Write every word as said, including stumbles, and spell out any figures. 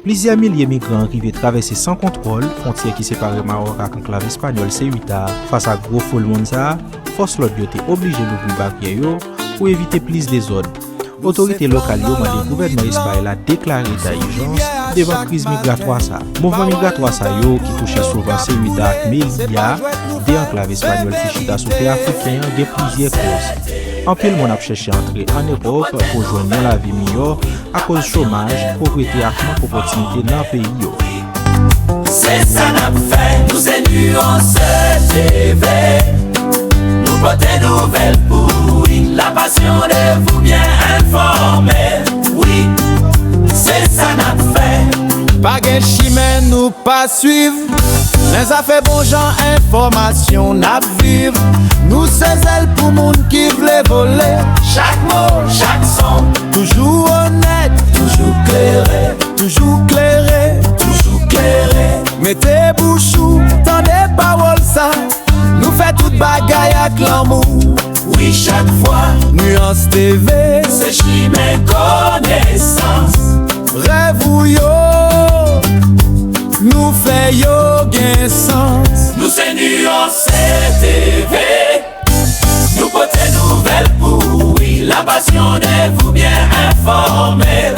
Plizyè milye migran rive travèse san kontwòl fwontyè ki separe Mawòk ak anklav espanyòl Ceuta. Fas ak gwo foul moun sa a, fòs lòd yo te oblije louvri baryè yo pou evite plis dezòd. Otorite lokal yo mande gouvènman Espay la deklare eta ijans devan kriz migratwa sa a. Mouvman migratwa sa yo, ki touche souvan Ceuta ak Melilla, de anklav espanyòl ki chita sou tè afriken an, gen plizyè kòz. Anpil moun ap chèche antre ann Ewòp pou jwenn yon lavi miyò akoz chomaj, povrete ak mank opòtinite nan peyi yo. Se sa n ap fè, nou se Nuance T V. Nou pote nouvèl pou ou, wi, la passion de vous bien informer. Wi, se sa n ap fè. Pa gen chimen nou pa swiv. Nan zafè bon jan enfòmasyon n ap viv. Nou se zèl pou moun ki vle vole. Chak mo, chak son, toujou onèt, toujou klere, toujou klere, toujou klere. Mete bouch ou, tande pawòl sa. Nou fè tout bagay ak lanmou. Wi, chak fwa. Nuance T V, se chimen konesans. Rèv ou yo, nou fè yo gen sans. Nou se Nuance T V. Nou pote nouvèl pou ou, wi, la passion de vous bien informer.